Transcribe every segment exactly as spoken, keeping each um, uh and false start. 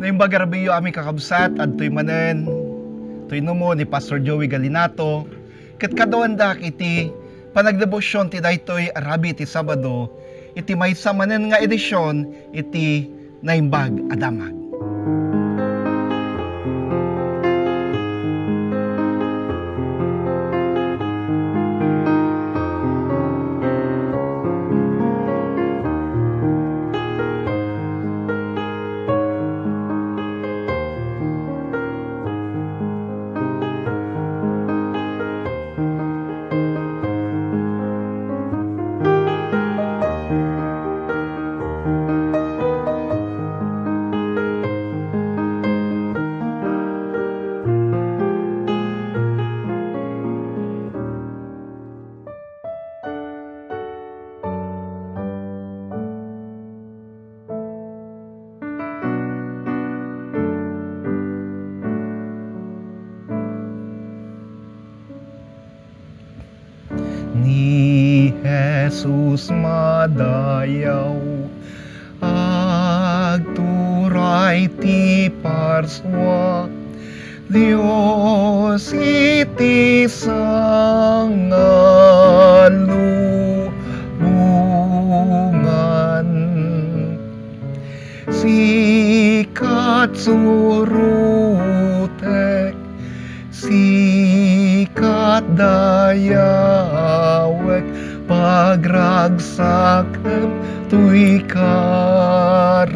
Naimbag a rabiiyo, amin kakabsat, adtoy manen toy numo ni Pastor Joey Galinato, ket kaduaendak iti panagdebosyon ti daytoy a rabii ti Sabado, iti maysa manen nga edisyon iti Naimbag a Damag. Ni Jesus madayaw, agturay ti parsua, Dios iti sangalubongan. Sikat surutek, sikat dayawek, pagragsakem toy kararua.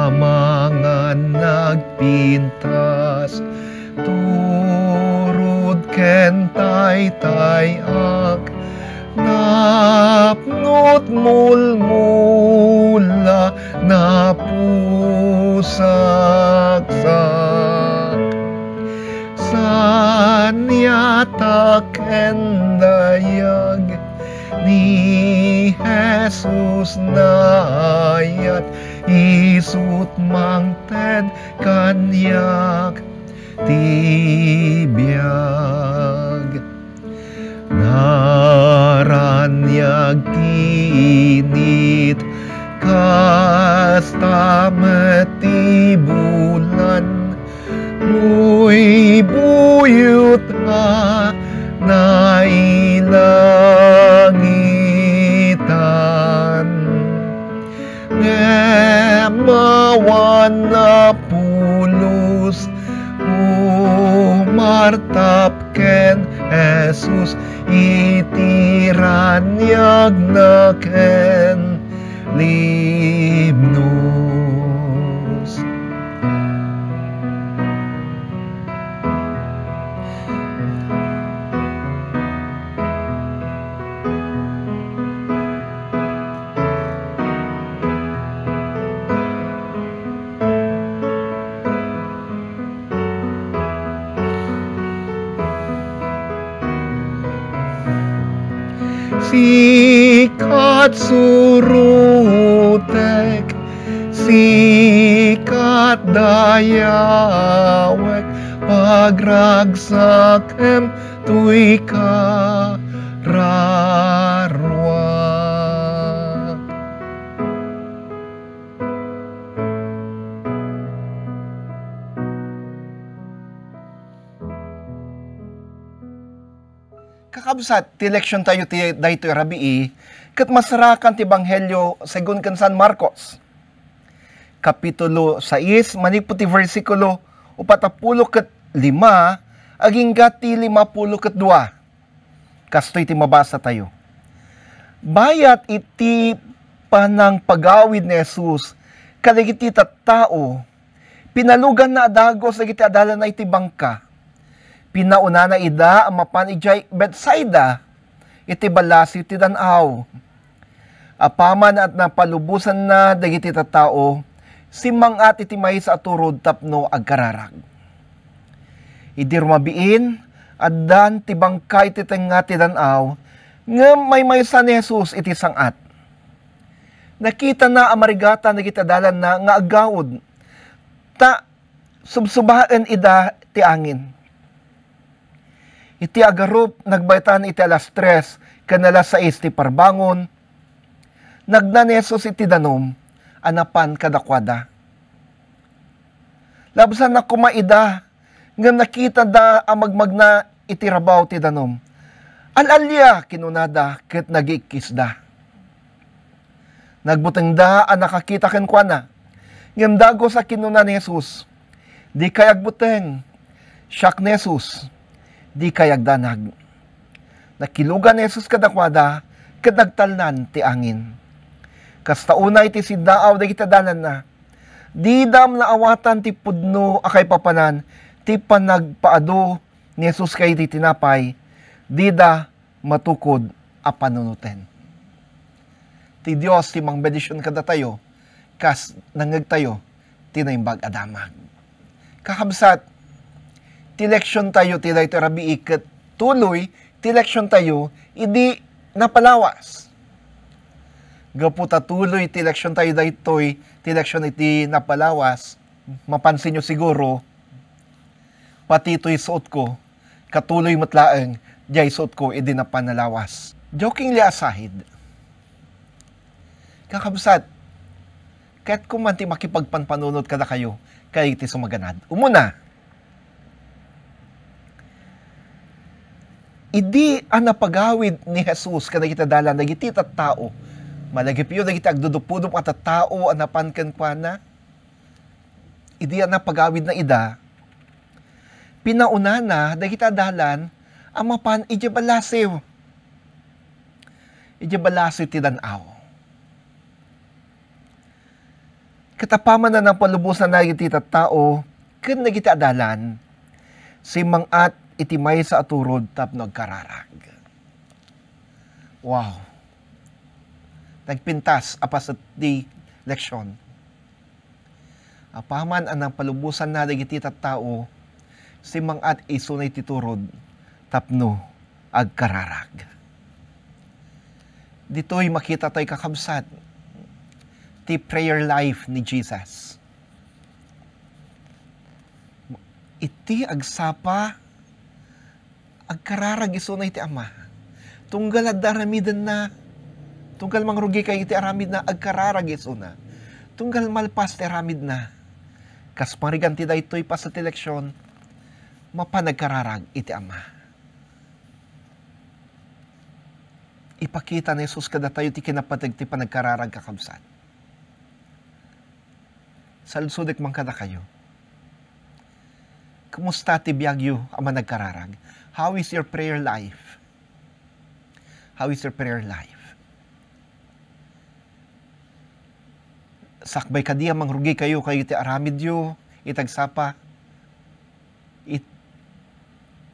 Amangan nagpintas, turod ken taytay-ak, napnot mulmula, napusaksak. Saniatak ken dayag, ni Jesus naayat, isut' mangted kaniak ti biag. Naraniag ti init, kasta met ti bulan, buybuyot a nailangitan. Ngem awan a pulos, umartap ken Jesus iti raniagna ken limnos. Sikat surutek, sikat dayawek, pagragsakem toy kararua. Kakabsat, ti leksiontayo ti daytoy a rabii, ket masarakan ti Ebanghelio segun ken San Marcos, Kapitulo sais, manipud ti bersikulo upat a pulo ket lima, agingga ti lima pulo ket dua. Kastoy ti mabasatayo. Bayat iti panangpagawid ni Jesus kadagiti tattao, pinaluganna a dagus dagiti adalanna iti bangka. Pinaunana ida a mapan idiay Betsaida, iti ballasiw ti dan-aw. Apaman a napalubosanna dagiti tattao, simmang-at iti maysa a turod tapno agkararag. Idi rumabiin, addan ti bangka iti tengnga ti dan-aw, ngem maymaysa ni Jesus iti sang-at. Nakitana a marigatan dagiti adalanna nga aggaud, ta subsubaen ida ti angin. Iti agarup, nagbaytan iti alas tres ken alas sais ti parbangon, Nagna ni Jesus iti danum a napan kadakuada. Labsanna koma ida, ngem nakitada a magmagna iti rabaw ti danum. "Al-alia," kinunada, ket nagiikkisda. Nagbutengda a nakakita kenkuana. Ngem dagus a kinuna ni Jesus, "Dikay agbuteng. Siak ni Jesus. Dikay agdanag." Nakilugan ni Jesus kadakuada ket nagtalnan ti angin. Kasta unay ti siddaaw dagiti adalanna. Dida naawatan ti pudno a kaipapanan ti panagpaadu ni Jesus kadagiti tinapay. Dida matukod a panunoten. Ti Dios ti mangbendision kadatayo, kas nangngegtayo ti Naimbag a Damag. Kakabsat, ti leksiontayo ti daytoy rabii ket tuloy ti leksiontayo idi napalawas. Gapu ta tuloy ti leksiontayo daytoy, ti leksion iti napalawas, mapansinyo siguro, pati itoy suotko, katuloy met laeng, diay suotko idi napan a lawas. Jokingly aside, kakabsat, kayatko man ti makipagpanpanunot kadakayo, kay iti sumaganad. Umuna, idi a napagawid ni Jesus kadagiti adalan dagiti tattao, malagipyo dagiti agdudupudop a tattao a napan kenkuana, idi a napagawidna ida, pinaunana dagiti adalan a mapan idiay ballasiw. Idiay ballasiw ti dan-aw. Ket apaman a napalubosan dagiti tattao ken dagiti adalan, simmang-at iti maysa a turod tapno agkararag. Wow! Nagpintas a paset ti leksion. Apaman a napalubosanna dagiti tattao, simmang-at isuna iti turod tapno agkararag. Ditoy makita tayo, kakabsat, ti prayer life ni Jesus. Iti agsapa, agkararag isuna iti Ama. Tunggal adda aramidenna, tunggal mangrugi kay iti aramidna, agkararag isuna. Tunggal malpas ti aramidna, kas parigan ti daytoy paset ti leksion, mapan agkararag iti Ama. Ipakita ni Jesus kadatayo ti kinapateg ti panagkararag, kakabsat. Saludsodek man kadakayo. Kumusta ti biagyo a managkararag? How is your prayer life? How is your prayer life? Sakbay kadi a mangrugikayo kadagiti aramidyo iti agsapa, it-,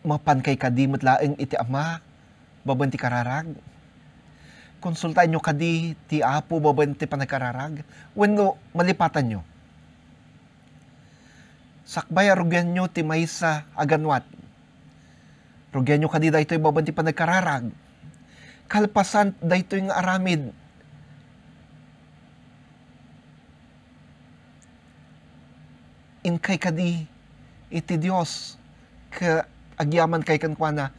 mapan kay kadi met laeng iti Ama babaen ti kararag? Konsultaenyo kadi ti Apo babaen ti panagkararag? Wenno malipatanyo? Sakbay a rugianyo ti maysa a ganwat, rugianyo kadi daytoy babaen ti panagkararag? Kalpasan daytoy nga aramid, inkay kadi iti Dios ket agyamankay kenkuana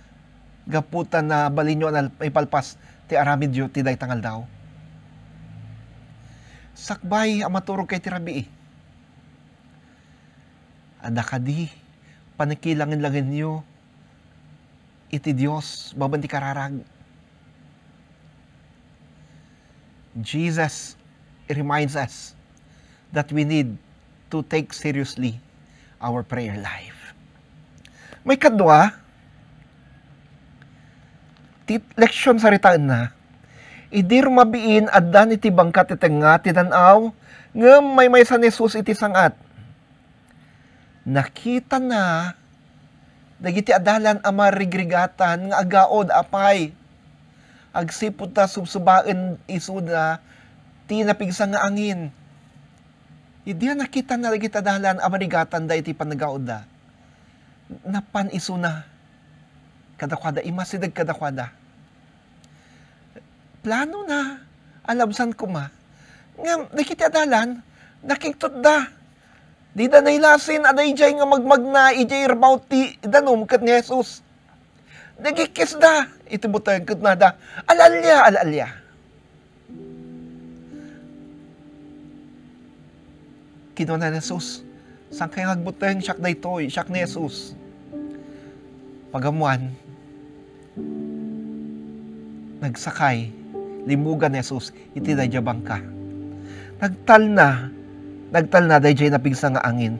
gapu ta nabalinyo a nal-, maipalpas ti aramidyo ti dayta nga aldaw? Sakbay a maturogkay ti rabii, adda kadi panakilangenlangenyo iti Dios babaen ti kararag? Jesus reminds us that we need to take seriously our prayer life. Maikadua, ti leksion saritaenna, idi rumabiin, addan iti bangka ti tengnga ti dan-aw, ngem maymaysa ni Jesus iti sang-at. Nakitana dagiti adalan a marigrigatan nga aggaud apay, agsipud ta subsubaen isuna ti napigsa nga angin. Idi a nakitana dagiti adalan a marigatanda iti panaggaudda, napan isuna kadakuada, immasideg kadakuada. Planona a labsan koma. Ngem dagiti adalan, nakigtutda. Dida nailasin a daydiay nga magmagna idiay rabaw ti danum ket ni Jesus. Nagikkisda iti buteng ket nada, "Al-alia, al-alia." Kinuna ni Jesus, "Saan kayo nga agbuteng? Siak daytoy, siak ni Jesus." Pag-ammuan, nagsakay, limmugan ni Jesus iti daydiay bangka. Nagtalna, nagtalna daydiay napigsa nga angin.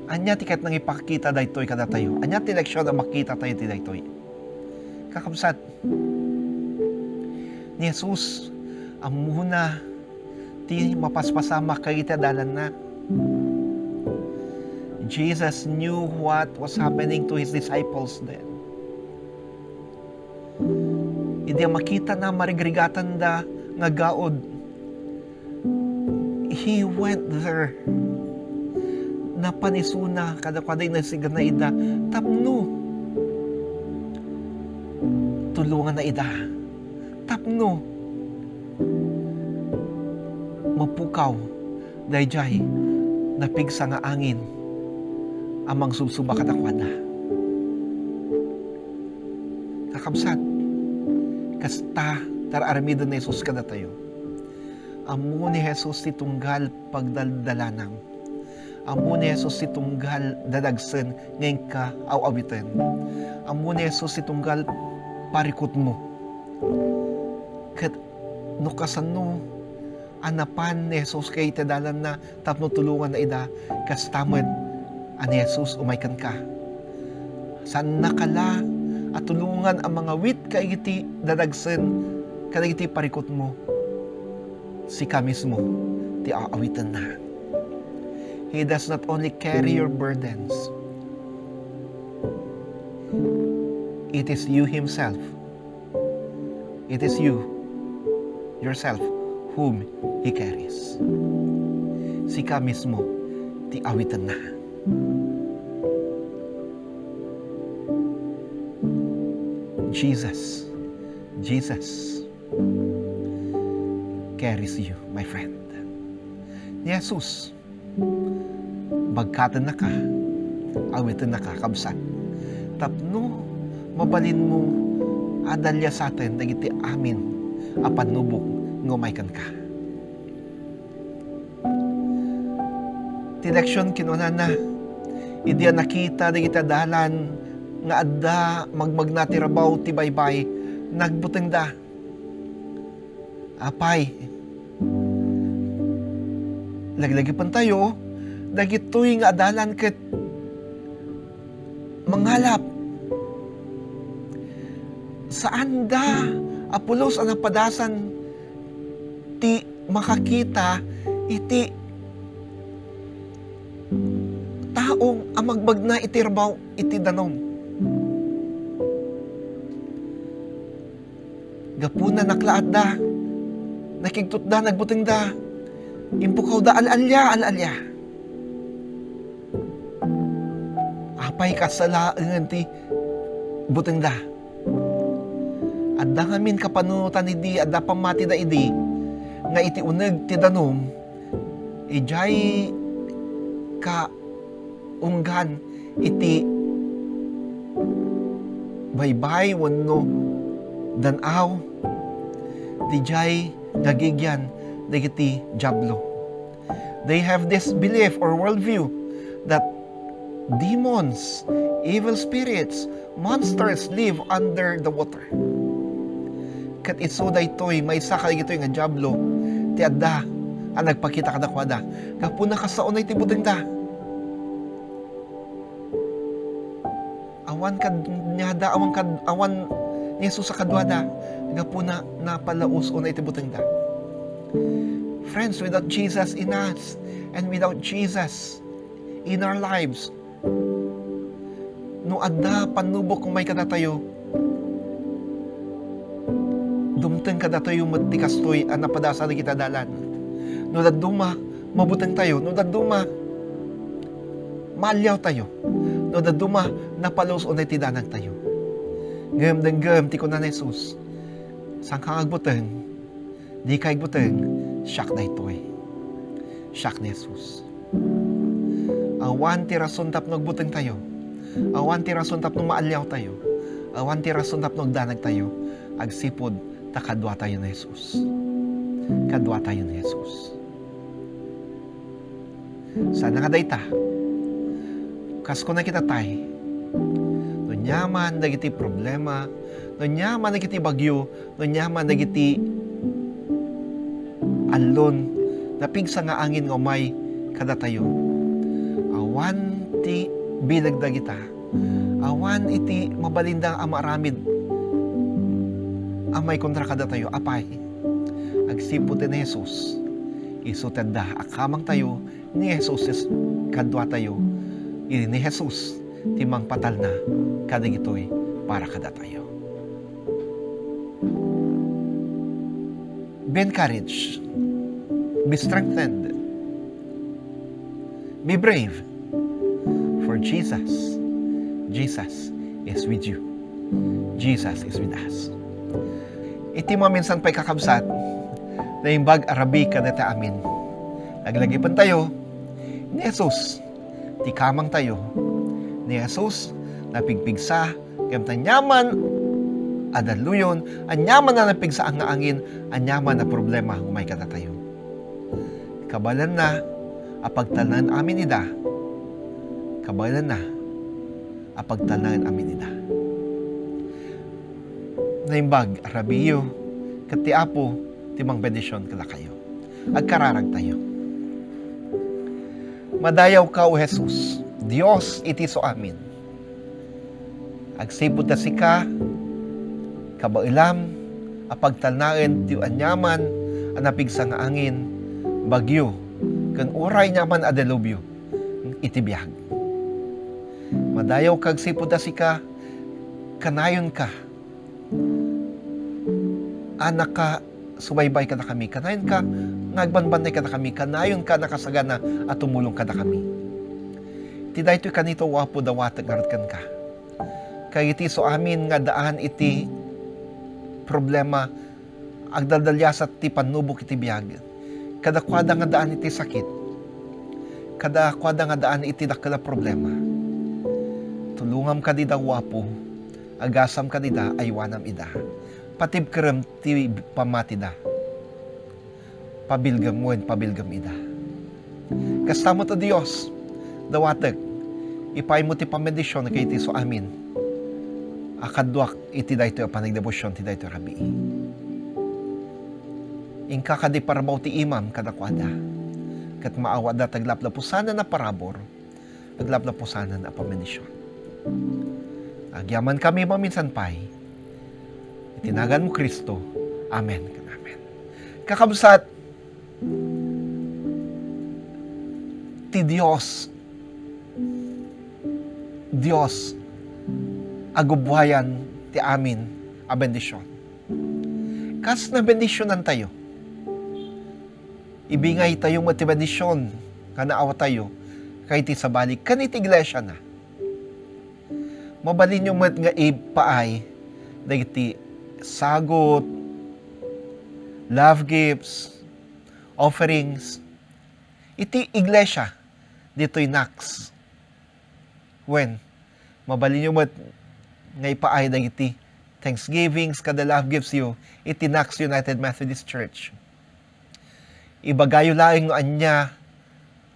Ania ti ket nangipakita daytoy kadatayo? Ania ti leksion a makitatayo iti daytoy? Kakabsat, ni Jesus, ammona ti mapaspasamak kadagiti adalanna. Jesus knew what was happening to his disciples then. Idi a makitana, marigrigatanda nga gaud, he went there. Napan isuna kadakuada, insigana ida tapno tulonganna ida. Tapno mapukaw daydiay napigsa nga angin a mangsubsuba kadakuada. Kakabsat, kasta ti ar-aramiden ni Jesus kadatayo. Ammo ni Jesus ti tunggal pagdaldalanam. Ammo ni Jesus ti tunggal dadagsen nga inka aw-awiten. Ammo ni Jesus ti tunggal parikutmo. Ket no kasano a napan ni Jesus kadagiti adalanna tapno tulonganna ida, kasta met a ni Jesus umay kenka. Saannaka la a tulongan a mangawit kadagiti dadagsen kadagiti parikutmo. Sika mismo ti aawitenna. He does not only carry your burdens, it is you himself. It is you, yourself, whom He carries. Sika mismo ti awitenna. Jesus, Jesus carries you, my friend. Ni Jesus, bagkatennaka, awitennaka, kabsat, tapno mabalinmo a daliasaten dagiti amin a pannubok nga umay kenka. Ti leksion kinunana, idi a nakita dagiti adalan nga adda magmagna ti rabaw ti baybay, nagbutengda. Apay, laglagipentayo dagitoy nga adalan ket mangalap. Saanda a pulos a napadasan ti makakita iti tao a magbagna iti rabaw iti danum. Gapuna naklaatda, nakigtutda, nagbutengda. Impukawda, al-alia, al-alia. Apay kasla laengen ti butengda? Adda ngamin kapanunotan idi, adda pammatida idi, nga iti uneg ti danum, idiay ka unggan iti baybay wenno dan-aw, diay nga gigian dagiti Diablo. They have this belief or worldview that demons, evil spirits, monsters live under the water. Ket isu daytoy maysa kadagitoy nga Diablo ti adda a nagpakita kadakuada. Gapuna, kasta unay ti butengda. Awan kaniada, awan kad-, awan ni Jesus a kaduada. Gapuna, napalaus unay ti butengda. Friends, without Jesus in us and without Jesus in our lives, no adda pannubok umay kadatayo, dumteng kadatayo met ti kastoy a napadasan dagiti adalan. No dadduma, mabutengtayo. No dadduma, maaliawtayo. No dadduma, napalus unay ti danagtayo. Ngem denggem ti kuna ni Jesus, "Saanka nga agbuteng? Dika agbuteng, siak daytoy." Siak ni Jesus. Awan ti rason tapno agbutengtayo. Awan ti rason tapno maaliawtayo. Awan ti rason tapno agdanagtayo agsipud ta kaduatayo ni Jesus. Kaduatayo ni Jesus. Saan nga dayta? Kas kuna kita tay, no ania man dagiti problema, no ania man dagiti bagyo, no ania man dagiti allon, napigsa nga angin nga umay kadatayo. Awan ti bileg dagita. Awan iti mabalinda a maaramid a maikontra kadatayo. Apay? Agsipud ni Jesus, isu ti adda a kamangtayo ni Jesus is-, kaduatayo. Idi ni Jesus ti mangpatalna kadagitoy para kadatayo. Be encouraged. Be strengthened. Be brave. For Jesus, Jesus is with you. Jesus is with us. Iti maminsan pay, kakabsat, naimbag a rabii kadatayo amin. Laglagipentayo ni Jesus ti kamangtayo. Ni Jesus, napigpigsa, ngem ania man a dalluyon, ania man a napigsa nga angin, ania man a problema umay kadatayo. Kabaelanna a pagtalnaen amin ida. Kabaelanna a pagtalnaen amin ida. Naimbag a rabiiyo, ket ti Apo ti mangbendision kadakayo. Agkararagtayo. Madayawka, O Jesus, Dios iti isu amin. Agsipud ta sika, kabaelam a pagtalnaen ti aniaman a napigsa nga angin, bagyo, ken uray aniaman a delubyo iti biag. Madayawka agsipud ta sika, kanayonka a nakasubaybay kadakami, kanayonka nga agbanbannay kadakami, kanayonka a nakasagana a tumulong kadakami. Ti daytoy kanito, O Apo, dawatek ngarud kenka. Kagiti isu amin nga addaan iti problema, agdaldaliasat ti pannubok iti biag. Kadakuada nga addaan iti sakit. Kadakuada nga addaan iti dakkel a problema. Tulongam kadida, O Apo. Agasam kadida, aywanam ida. Patibkerem ti pammatida. Pabilgem wen pabilgem ida. Kasta met, O Dios, dawatek, ipaaymo ti pambendision kadagiti isu amin a kaduak iti daytoy a panagdebosion ti daytoy a rabii. Inka kadi parbaw ti imam kadakuada, ket maawaatda ti aglaplapusanan a parabur, aglaplapusanan a pambendision. Agyamankami maminsan pay, iti naganmo, Cristo. Amen ken amen. Kakabsat, ti Dios, Dios, agubbuayan ti amin a bendision. Kas nabendisionantayo, ibingaytayo met ti bendision nga naawatayo kadagiti sabali ken iti iglesiana. Mabalinyo met nga ipaay dagiti sagut, love gifts, offerings iti iglesia ditoy Knox. Wen, mabalinyo met nga ipaay dagiti thanksgivings kada love gifts yo iti Knox United Methodist Church. Ibagayo laeng no ania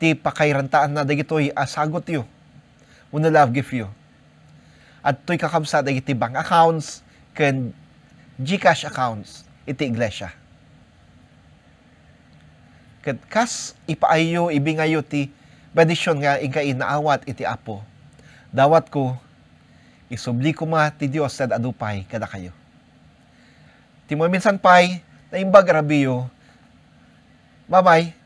ti pakairantaanna dagitoy a sagutyo wenno love giftyo. Adtoy kakabsat dagiti bank accounts ken GCash accounts iti iglesia. Ket kas ipaayyo, ibingayyo ti bendision nga inka inaawat iti Apo. Dawatko, isubli koma ti Dios ti ad-adu pay kadakayo. Ti maminsan pay, naimbag a rabiiyo. Bye-bye.